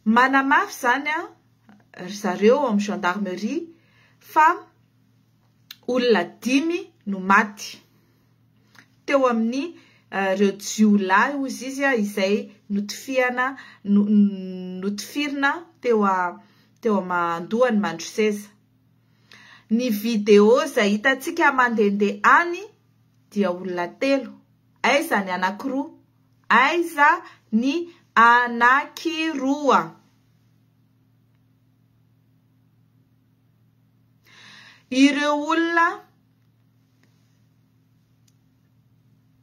Manamafy izany ry zareo ao amin'ny gendarmerie fa olona dimy no maty teo amin'ny ireo jiolahy hozy izy izay notifihana notifirina teo teo andohan'i Mandroseza. Ny video izay hitantsika mandehandeha any dia olona telo. Aiza ny anankiroa? Aiza ny anankiroa? Ireo olona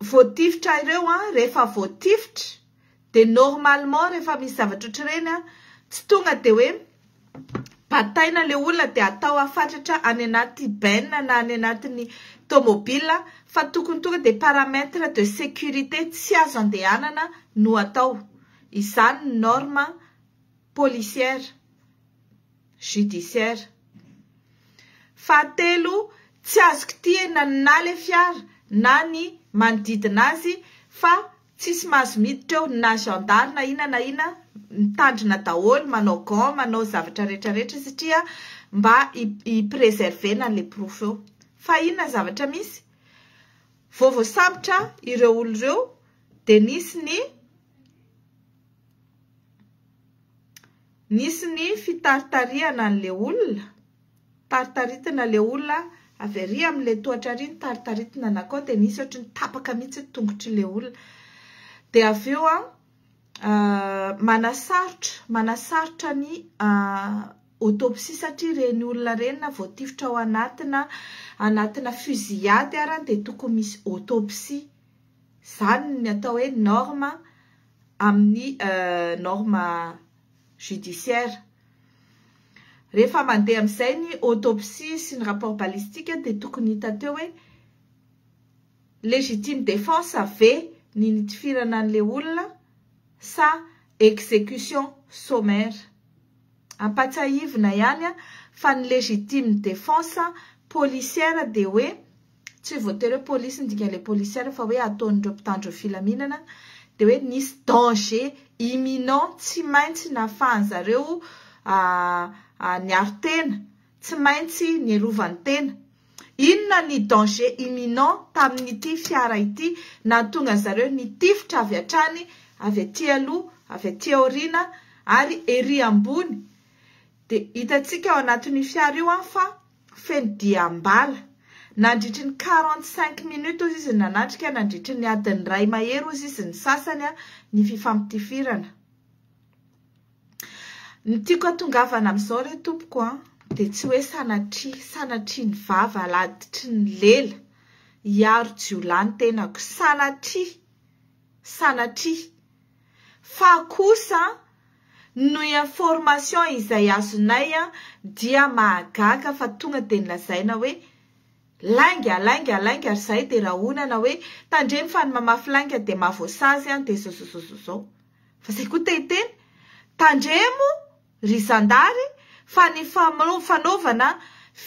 voatifitra ireo an, rehefa voatifitra dia normalement rehefa misy zavatra ohatr'ireny an, tsy tonga dia hoe bataina ilay olona dia atao hafatratra any anaty benne na any anatin'ny tomobile fa tokony tonga dia paramètre de sécurité tsy azo andehanana no atao. Izany ny norme policière, judiciaire. Fahatelo, tsy azo kitihina na le fiara na ny manodidina azy fa tsisy mahazo miditra eo na gendarme na inona na inona, mitandrina daholo, manao gants, manao zavatra rehetra rehetra satria mba hi-preserver-na an'le porofo eo. Fa inona ny zavatra misy? Vao voasambotra ireo olona ireo dia nisy ny Nisy ny fitaritarihana an'ilay olona, taritaritina ilay olona avy ary amin'ilay tohatra ary nitaritaritina nankao dia nisy ohatry ny tapaka mihitsy ny tongotr'ilay olona. Dia avy eo an, manasarotra, manasarotra ny autopsie satria ireny olona ireny na voatifitra ao anatina anatina fusillade ara dia tokony misy autopsie. Izany ny atao hoe norme amin'ny norme judiciaire. Rehefa mandeha amin'izay ny autopsie sy ny rapport balistique dia tokony hita teo hoe légitime défense ve ny nitifirana an'ilay olona sa exécution sommaire. Ampatsiahivina ihany fa ny légitime défense policière dia hoe tsy voatery hoe polisy ny dikan'ilay policière fa hoe ataon'ireo mpitandro ny filaminana dia hoe nisy danger imminent tsy maintsy nahafahan'zareo niaro tena, tsy maintsy niarovany tena. Inona ny danger imminent tamin'ity fiara ity nahatonga an'zareo nitifitra avy hatrany avy aty aloha, avy aty aoriana ary ery ambony. Dia hitantsika ao anatin'io fiara io fa feno diam-bala. Nandritry ny 45 minutes hozy izy nanatrika, nandritry ny adiny iray mahery hozy izy ny sasany ny fifampitifirana. Ny tiako hatongavana amin'izao re tompoko an, dia tsy hoe sanatria, sanatria ny vava laditry ny lela hiaro jiolahy ny tenako, sanatria, sanatria. Fa kosa Ny information izay azonay dia mahagaga fa tonga dia nolazaina hoe lainga, lainga, lainga ary izahay dia rahonana hoe tandremo fa ny mamafy lainga dia mahavoasazy an dia zao zao zao zao zao. Fa izay koa te hiteny, tandremo ry zandary fa ny fanaovana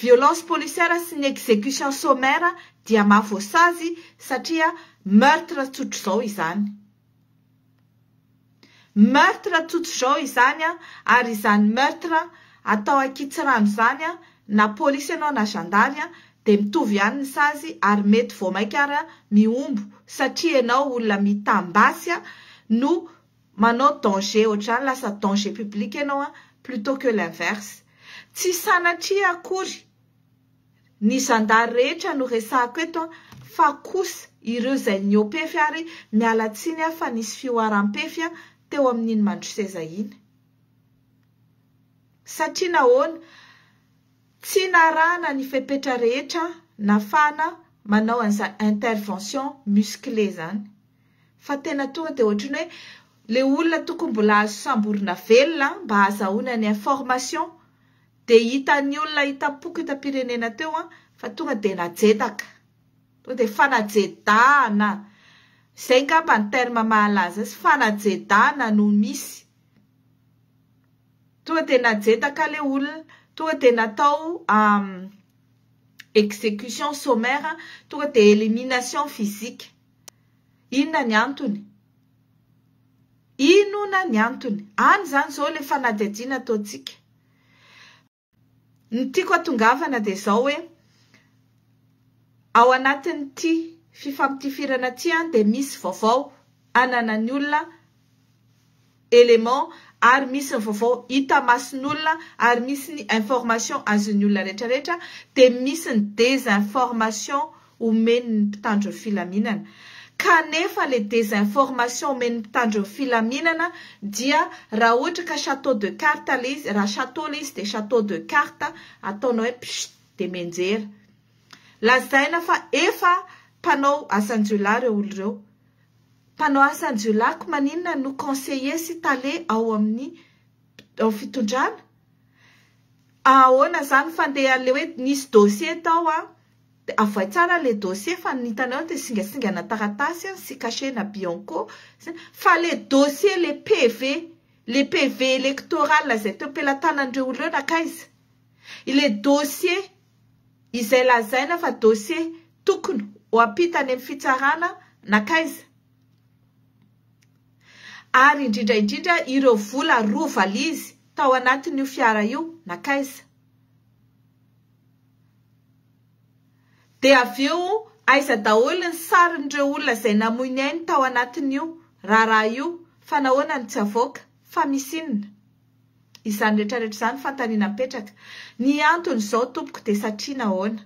violence policière sy ny execution sommaire dia mahavoasazy satria meurtre tsotr'izao izany. Meurtre tsotr'izao izany an, ary izany meurtre atao ankitsirano izany an, na polisy ianao na zandary an, dia mitovy ihany ny sazy ary mety vao maika ary mihombo satria ianao olona mitam-basy an no manao danger ohatr'izany, lasa danger public ianao an plutot que l'inverse. Tsy sanatria akory Ny zandary rehetra no resahako eto an, fa kosa ireo izay nihoa-pefy ary miala tsiny aho fa nisy fihoaram-pefy teo amin'iny Mandroseza iny. Satria nahoana? Tsy narahana ny fepetra rehetra nafahana manao an'izany intervention musclée izany. Fa tena tonga dia ohatran'ny hoe le olona tokony mbola azo samborina velona mba ahazahoana ny information Dia hitan'ny olona hitam-poko hitam-pirenena teo an, fa tonga dia najedaka. Tonga dia fanajedahana. Izay angamba ny terme mahalaza azy, fanajedahana no misy. Tonga dia najedaka ilay olona, tonga dia natao execution sommaire, tonga dia élimination physique. Inona ny antony? Inona ny antony? Any izany izao ilay fanadihadiana ataontsika. Ny tiako hatongavana dia izao hoe, ao anatin'ity fifampitifirana ity dia misy vaovao ananan'ny olona élément ary misy ny vaovao hita mason'olona ary misy ny information azon'ny olona rehetra rehetra dia misy ny désinformation omen'ny mpitandro ny filaminana kanefa le désinformation omen'ny mpitandro ny filaminana dia raha ohatra ka château de carte le izy raha château le izy dia château de carte ataonao hoe pssst dia mianjera lazaina fa efa mpanao asan-jiolahy ireo olo ireo Mpanao asan-jiolahy ko maninona no conseiller sy tale ao amin'ny ao fitondrana? Ahoana zany fandehan'le hoe nisy dossier tao an, de avoay tsara le dossier fa ny hitanao de singasingana taratasy an sy cachet na bianco fa le dossier le PV le PV électoral izay teo am-pelatanan'ireo olona ireo nankaiza? Ilay dossier Izay lazaina fa dossier tokony ho ampita any amin'ny fitsarana nankaiza? Ary indrindra indrindra ireo vola roa valizy tao anatin'io fiara io nankaiza? Dia avy eo aiza daholo ny sarin'ireo olona izay namoy ny ainy tao anatin'io raharaha io fa nahoana no tsy avoaka? Fa misy inona? Izany rehetra rehetra izany fanontaniana mipetraka. Ny antony izao tompoko dia satria nahoana?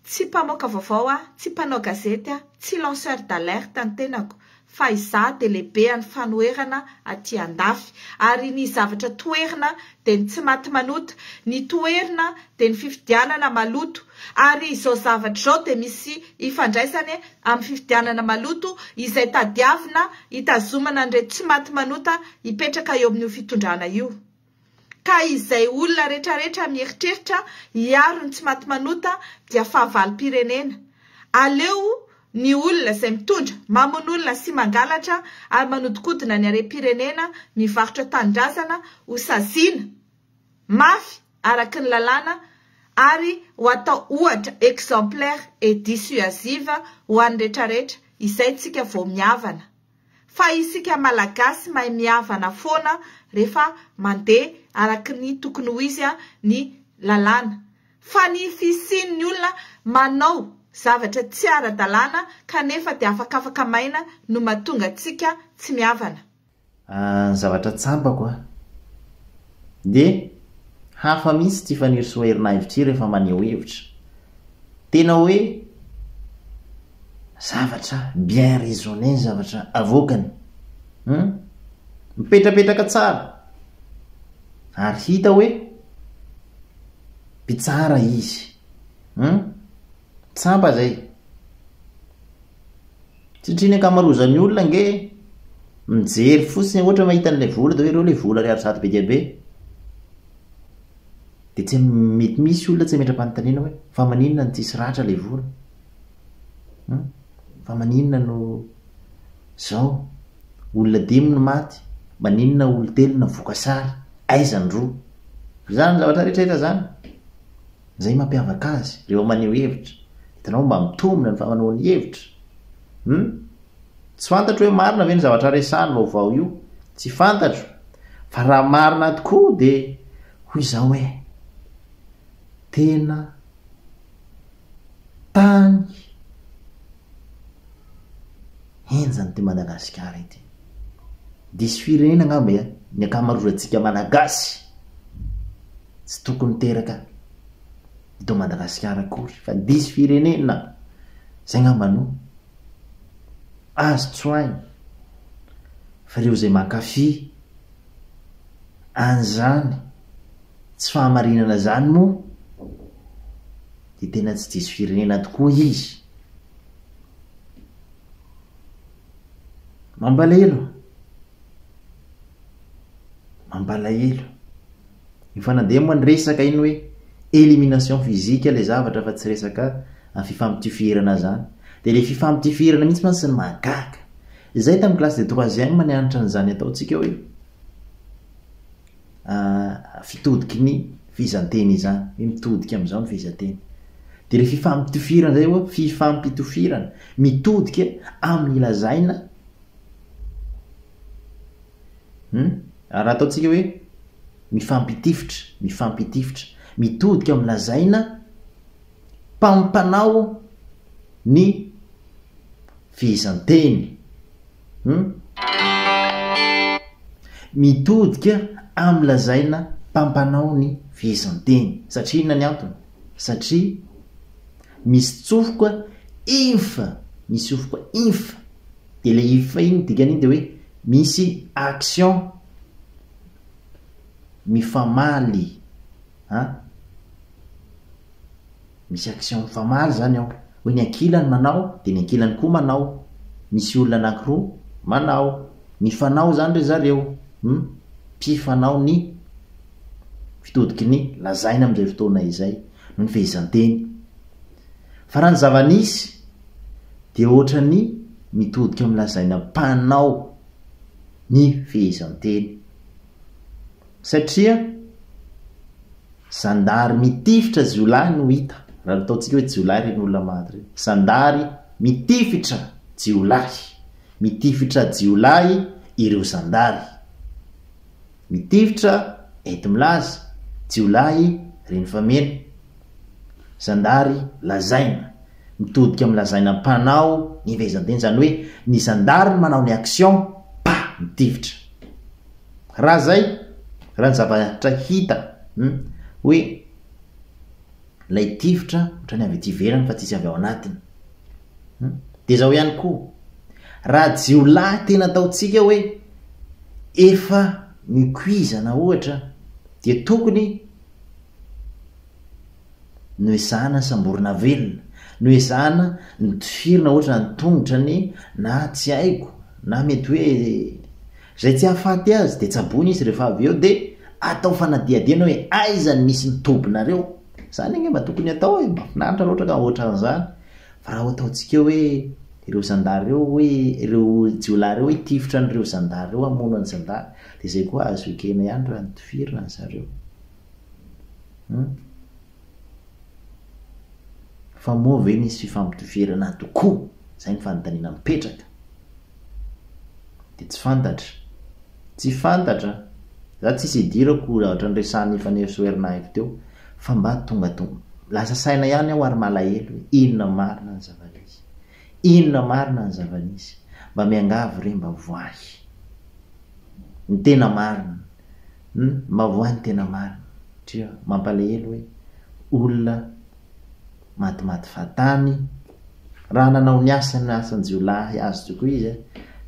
Tsy mpamoaka vaovao aho, tsy mpanao gazety aho, tsy lanceur d'alerte ny tenako, fa izaho dia lehibean'ny fanoherana aty andafy. Ary ny zavatra toherina dia ny tsy maty manota, ny toherina dia ny fifidianana maloto. Ary izao zavatra izao dia misy ifandraisany amin'ny fifidianana maloto izay tadiavina hitazomana an'ireto tsy maty manota hipetraka eo amin'io fitondrana io. Ka izay olona retraretra mieritreritra hiaro ny tsy maty manota dia fahavalom-pirenena. Aleo ny olona izay mitondra, mamono olona sy mangalatra ary manodikodina ny harem-pirenena, mivarotra tanindrazana ho saziana mafy araka ny lalàna ary ho atao ohatra exemplaire et dissuasive ho an'ny retraretra izay tsika vao mihavana. Fa isika Malagasy mahay mihavana foana rehefa mandeha araka ny tokony ho izy ny lalàna. Fa ny fisian'ny olona manao zavatra tsy ara-dalàna kanefa dia afakafaka maina no mahatonga antsika tsy mihavana. Ny zavatra tsapako an! Dia hafa mihitsy ity Fanirisoa Ernaivo ity rehefa maneho hevitra. Tena hoe zavatra bien raisonné ny zavatra avoakany. Hum? Mipetrapetraka tsara. Ary hita hoe mpitsara izy. Hum? Tsapa zay. Satria ny ankamaroazan'ny olona ange mijery fotsiny ohatra mahita an'ilay vola dia hoe ireo ilay vola ariary zato be dia be. Dia tsy mety misy olona tsy hametra-panontaniana hoe fa maninona no tsisy ratra ilay vola? Hum? Fa maninona no zao? Olona dimy no maty, maninona olon-telo navoaka sary? Aiza ny roa? Izany zavatra rehetra rehetra izany. Izay mampiavaka azy rehefa maneho hevitra. Hitanao mba mitombina ny famanoany hevitra. Hum? Tsy fantatro hoe marina ve ny zavatra resahany vaovao io. Tsy fantatro. Fa raha marina tokoa dia hoy izaho hoe tena tany henjana ity Madagasikara ity. Diso firenena angamba e, ny ankamaroantsika Malagasy. Tsy tokony teraka eto Madagasikara akory fa diso firenena. Zay ngamba no azo tsoahina fa ireo izay mankafy an'izany tsy fahamarinana izany moa dia tena tsy diso firenena tokoa izy. Mampalahelo. Mampalahelo. Efa nandeha moa ny resaka iny hoe élimination physique ilay zavatra fa tsy resaka fifampitifirana zany. Dia ilay fifampitifirana mihitsy mantsy no mahagaga. Izay tamin'ny classe de troisième nianatra an'izany ataontsika hoe fitodiky ny fehezanteny izany. Hoe mitodika amin'izao ny fehezanteny. Dia ilay fifampitifirana izay hoe fifampitofirana mitodika amin'ny lazaina. Raha ataontsika hoe mifampitifitra, mifampitifitra, mitodika amin'ny lazaina mpampanao ny fehezanteny. Hum? Mitodika amin'ny lazaina mpampanao ny fehezanteny. Satria inona ny antony? Satria misy tsofoka if, misy tsofoka if. Dia ilay if iny, dikan'iny dia hoe misy action mifamaly an! Misy action mifamaly izany ao. Hoe ny ankilany manao dia ny ankilany koa manao. Misy olona anankiroa manao. Mifanao izany ry zareo. Hum. Mpifanao ny fitodiky ny lazaina amin'izay fotoana izay noho ny fehezanteny. Fa raha ny zava-nisy dia ohatran'ny mitodika amin'ny lazaina mpanao ny fehezanteny. Satria zandary mitifitra jiolahy no hita, raha ataontsika hoe jiolahy ireny olona maty ireny, zandary mitifitra jiolahy, mitifitra jiolahy ireo zandary, mitifitra enti-milaza, jiolahy reny fameno, zandary lazaina, mitodika amin'ny lazaina mpanao ny fehezanteny, izany hoe ny zandary no manao ny action, pa, mitifitra. Raha zay, raha ny zavatra hita hum hoe ilay tifitra ohatran'ny avy aty ivelany fa tsisy avy ao anatiny hum dia zao ihany koa, raha jiolahy tena ataontsika hoe efa nikoizana ohatra dia tokony Noezahana samborina velona, noezahana notifirina ohatra ny tongotrany na tsy haiko na mety hoe izay tsy hahafaty azy dia tsaboina izy rehefa avy eo dia atao fanadihadiana hoe aiza ny misy ny tobinareo. Izany ange mba tokony atao e, mahafinaritra raha ohatra ka ohatran'izany. Fa raha ataontsika hoe ireo zandary ireo hoe ireo jiolahy ireo hitifitra an'ireo zandary ireo hamono an'ny zandary dia izay koa azo ekena ihany raha notifirina ry zareo. Hum. Fa moa ve nisy fifampitoferana tokoa? Izay ny fanontaniana mipetraka. Dia tsy fantatra. Tsy fantatra. Za tsisy idirako zavatra niresahan'i Fanirisoa Ernaivo teo fa mba tongatonga. Lasa saina ihany aho ary malahelo hoe inona marina ny zava-nisy. Inona marina ny zava-nisy. Mba miangavy re mba voahy. Ny tena marina. Hum mba voahy ny tena marina satria mampalahelo hoe olona matimaty fahatany raha nanao ny asany asan-jiolahy azy tokoa izy a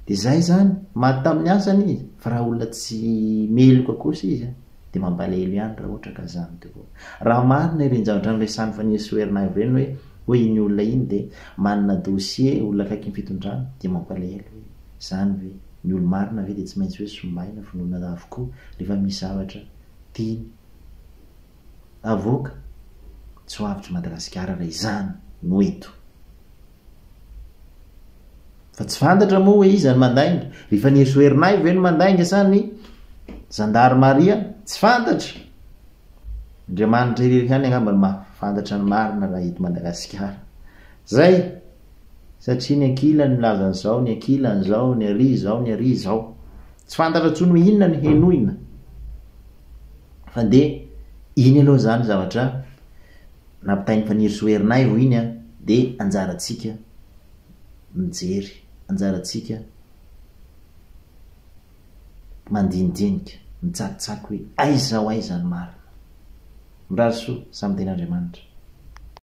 dia zay zany maty tamin'ny asany izy fa raha olona tsy meloka kosa izy a dia mampalahelo ihany raha ohatra ka zany tokoa raha marina ireny zavatra noresahan'i Fanirisoa Ernaivo ireny hoe hoe iny olona iny dia manana dossier olona akaiky ny fitondrana dia mampalahelo hoe zany ve Ny olo-marina ve dia tsy maintsy hoe sombaina vonoina avokoa rehefa misy zavatra tiany avoaka? Tsy ho avotr'i Madagasikara raha izany no eto. Fa tsy fantatra moa hoe iza no mandainga? Ry Fanirisoa Ernaivo ve no mandainga sa ny zandarimaria? Tsy fantatra! Andriamanitra irery ihany angamba no mahafantatra ny marina raha eto Madagasikara. Zay! Satria ny ankilany milaza an'izao, ny ankilany izao, ny ary izao, ny ary izao. Tsy fantatra intsony hoe inona no henoina. Fa dia iny aloha izany zavatra nampitain'i Fanirisoa Ernaivo iny an, dia anjarantsika mijery, anjarantsika mandinidinika, mitsakitsaky hoe aiza ho aiza ny marina. Mirary soa, samy tena Andriamanitra.